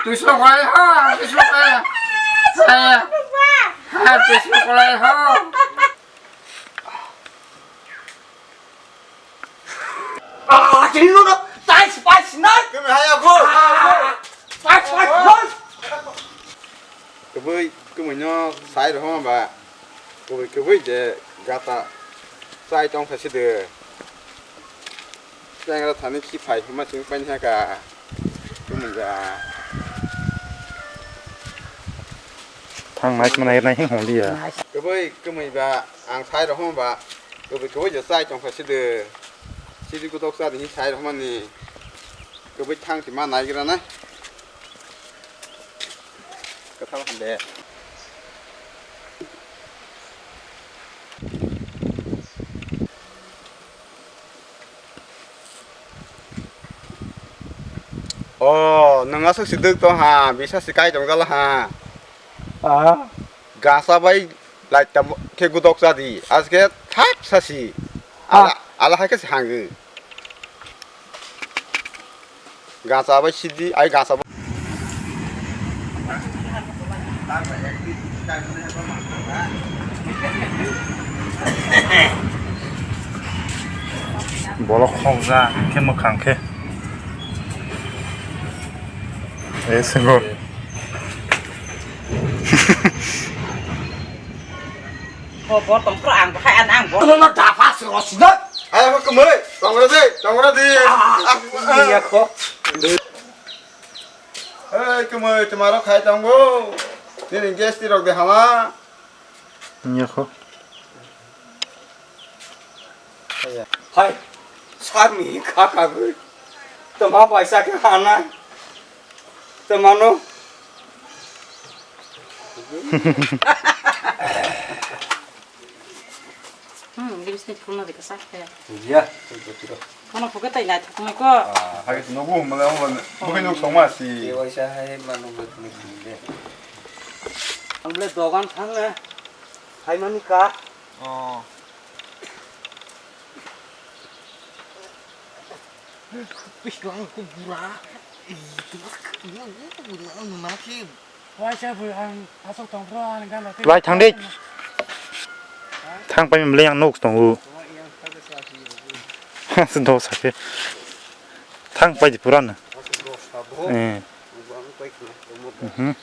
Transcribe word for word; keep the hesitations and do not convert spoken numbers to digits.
Twi slo kolai ho, twi slo kolai. Eh, eh, twi slo kolai ho. Ah, chini no, no, tai spice na. Kami hai aku. Ah, spice, spice, spice. Kebui, kemui no sai rohong ba. Kebui, kebui je gata sai tong sa side. Tengra thani khi phai hwnma chwng paini ha ka. Tumung ja. Thang nai sima nai nai hing hong liya. Kebui kemui ba ang sai rohong ba. Kebui kebui je sai tong kha side. Sidi kutok sa di sai rohmani. Kebui thang si ma nai gira na. Kathal hande. O, nwng aswk si dwk tong ha, bisa si kai tong jala ha. Ah. Gasa bai light tam khe gudok cha di, aske thap sa si. Ah. Ala, ala hai khe si hangi. Gasa bai sidi, ai gasa bai. Bolok khokja khe mwkhang khe. E swngo. Bo, bo tongphuru ang bahai an ang bo. Nono dapha se rosida. Hai, apa kemai? Tongra de, tongra de. Ah, ah, iya kho. Hei, kemai, tomaro khai tongo. Nini guest rok de hama. Iya kho. Hai, sami kha kagwi. Toma paisa khe hanai. Tomano. Hmm, gini sini pun lagi kesah ya. Iya, betul betul. Kono phuke tai nai thukmai ko. Ah, hai no bu mala mala. Bukai nuk song ma si. Dewa isa hai manu bet ni de. Ang bole dogan thang na. Hai mani ka. Oh. Pis lang ko bura. Ih, tu bura nuna ki. Waisa bui ang asok tong bro ang gana. Lai thang de. Thang pai mle yang nok tong u. Sen do sa ke. Thang pai di puran. Eh. Mhm.